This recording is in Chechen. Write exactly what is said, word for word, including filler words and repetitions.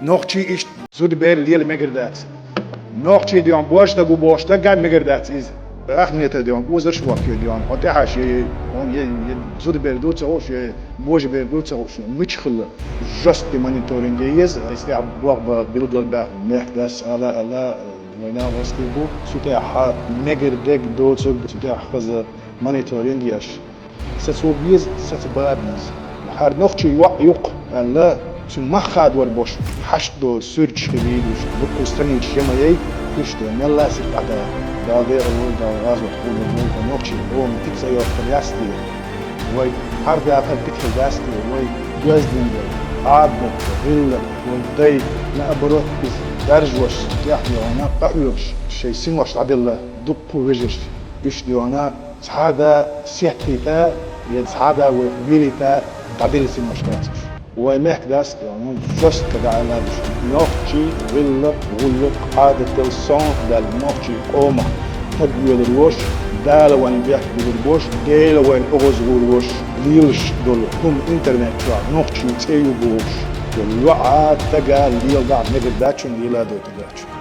Нохчий иштта зудабер лела мегар дац. Нохчий дегӀан божа стаг ву бохуш стагга мегар дац иза. Ахмета дегӀан озарш воккхе дегӀан, хьо тӀаьхьаш е, е, е зудабер ду ца хууш, е божабер ду ца хууш, мича хилла жесткий мониторинг е еза, айса тӀехь бохба билггал баьхна мехкдас ала, ала, вайна гӀостий бу, цу тӀехь мегар дег доцург, цу тӀехь хаза мониторинг еш. Саца ву беза, саца ба беза. ХӀара нохчий йоӀ юккъа аьлла, цуьнан мах хадор бош, хьашт долу суьрташ хилийла уьш, дуккха станичаш я ма яй, уьш де мелла а сиха дӀадала. Дала декъала ву, Дала гӀазот хуьлда ву, нохчий къоман тица йоккхур яц те. Вай хьардакхар дика хир дац те, вай доьзна дара, Ӏадат, гӀиллакх, вай дай, наоборот, иза даржош, тӀехь йогӀана къахьоьгуш, шайн синош дӀаделла дуккха вежарий. Уьш де йогӀана Цхьа а да сеттийтӀа, я цхьа а да вай вилийтӀа, дӀадилла синош дац уьш. Вай мехкдас, ну, жестко дӀа аьлла уьш. Нохчий гӀиллакх, гӀуллакх, Ӏадатал сонта даьлла нохчий къомах стаг воьлур вош, Дала вайна бехк билур бош, Дела вайна оьгӀаз гӀур вош, лелаш долу хӀума интернет чохь нохчий цӀе ю бохуш, йоӀа, стага леладахь мегар дац шуна, леладойтур дац шуна.